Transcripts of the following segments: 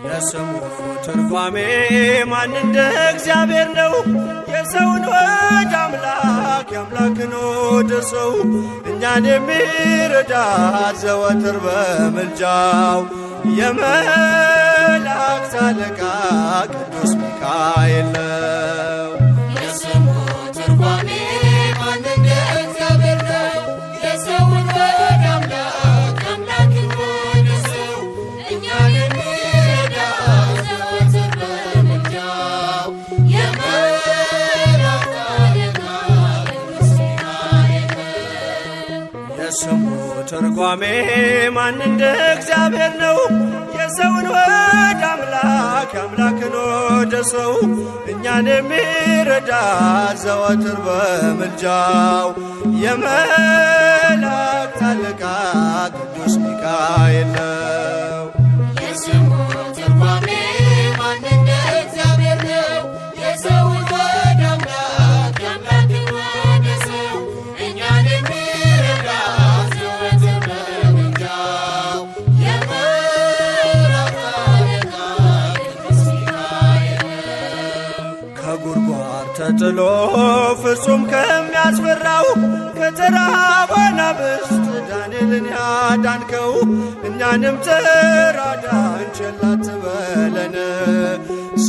የስሙ ትርጓሜ ማን እንደ እግዚአብሔር ነው? የሰውን ወደ አምላክ የአምላክን ወደ ሰው እኛን የሚረዳ ዘወትር በምልጃው የመላእክት አለቃ ቅዱስ ሚካኤል ነው። የስሙ ትርጓሜ ማን እንደ እግዚአብሔር ነው? የሰውን ወደ አምላክ አምላክን ወደ ሰው እኛን የሚረዳ ዘወትር በምልጃው የመላእክት አለቃ ቅዱስ ሚካኤል ነው። የስሙ ትርጓሜ ማን እንደ እግዚአብሔር ነው? የሰውን ወደ አምላክ አምላክን ወደ ሰው እኛን የሚረዳ ዘወትር በምልጃው የመላእክት አለቃ ቅዱስ ሚካኤል ነው። የስሙ ትርጓሜ ማን እንደ እግዚአብሔር ነው? የሰውን ወደ አምላክ አምላክን ወደ ሰው እኛን የሚረዳ ዘወትር በምልጃው የመላእክት አለቃ ቅዱስ ሚካኤል ነው። ከጉድጓድ ተጥሎ ፍጹም ከሚያስፈራው ከተራቡ አናብስት ዳንኤልን ያዳንከው እኛንም ተራዳን ቸል አትበለን።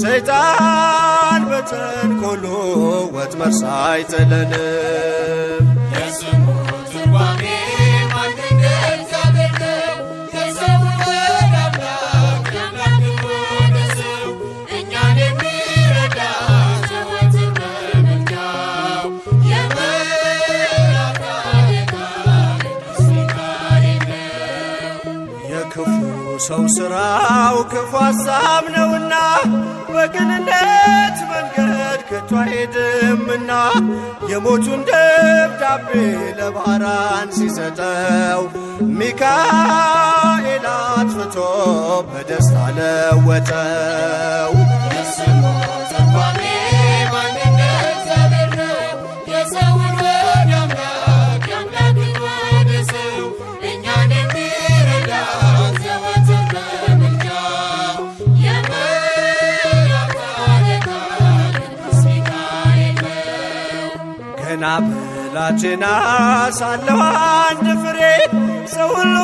ሰይጣን በተንኮሉ ወጥመድ ሳይጥለን የስሙ ትርጓሜ ማን እንደ እግዚአብሔር ነው? የሰውን ወደ አምላክ አምላክን ወደ ሰው እኛን የሚረዳ ዘወትር በምልጃው የመላእክት አለቃ ቅዱስ ሚካኤል ነው። የክፉ ሰው ሥራው ክፉ ሐሳብ ነውና በቅንነት መንገድ ከቶ አይሄድምና የሞቱን ደብዳቤ ለባራን ሲሰጠው ሚካኤል አጥፍቶ በደስታ ለወጠው። የስሙ ትርጓሜ ማን እንደ እግዚአብሔር ነው? የሰውን ወደ አምላክ አምላክን ወደ ሰው እኛን የሚረዳ ዘወትር በምልጃው የመላእክት አለቃ ቅዱስ ሚካኤል ነው። ገና ብላቴና ሳለሁ አንድ ፍሬ ሰው ሁሉ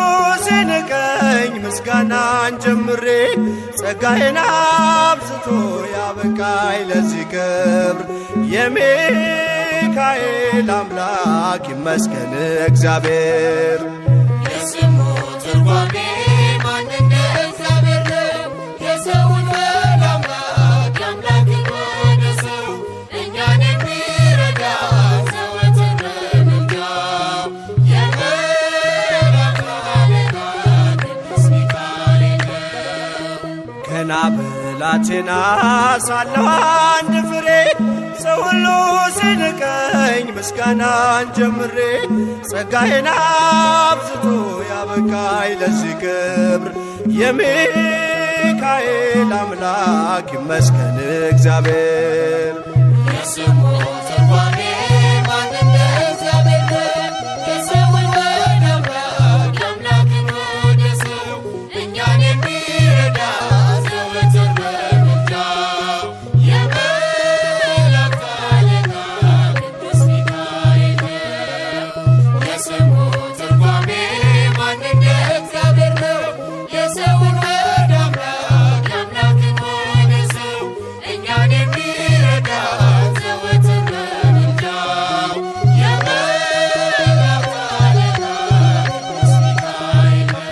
ሲንቀኝ ምስጋናን ጀምሬ ጸጋዬን አብዝቶ ያበቃኝ ለዚህ ክብር የሚካኤል አምላክ ይመስገን እግዚአብሔር። የስሙ ትርጓሜ ማን እንደ እግዚአብሔር ነው? የሰውን ወደ አምላክ አምላክን ወደ ሰው እኛን የሚረዳ ዘወትር በምልጃው የመላእክት አለቃ ቅዱስ ሚካኤል ነው። ገና ብላቴና ሳለሁ አንድ ፍሬ ሰው ሁሉ ሲንቀኝ ምስጋናን ጀምሬ ጸጋዬን አብዝቶ ያበቃኝ ለዚህ ክብር የሚካኤል አምላክ ይመስገን እግዚአብሔር። የስሙ ትርጓሜ ማን እንደ እግዚአብሔር ነው? የሰውን ወደ አምላክ አምላክን ወደ ሰው እኛን የሚረዳ ዘወትር በምልጃው የመላእክት አለቃ ቅዱስ ሚካኤል ነው። የስሙ ትርጓሜ ማን እንደ እግዚአብሔር ነው? የሰውን ወደ አምላክ አምላክን ወደ ሰው እኛን የሚረዳ ዘወትር በምልጃው የመላእክት አለቃ ቅዱስ ሚካኤል ነው።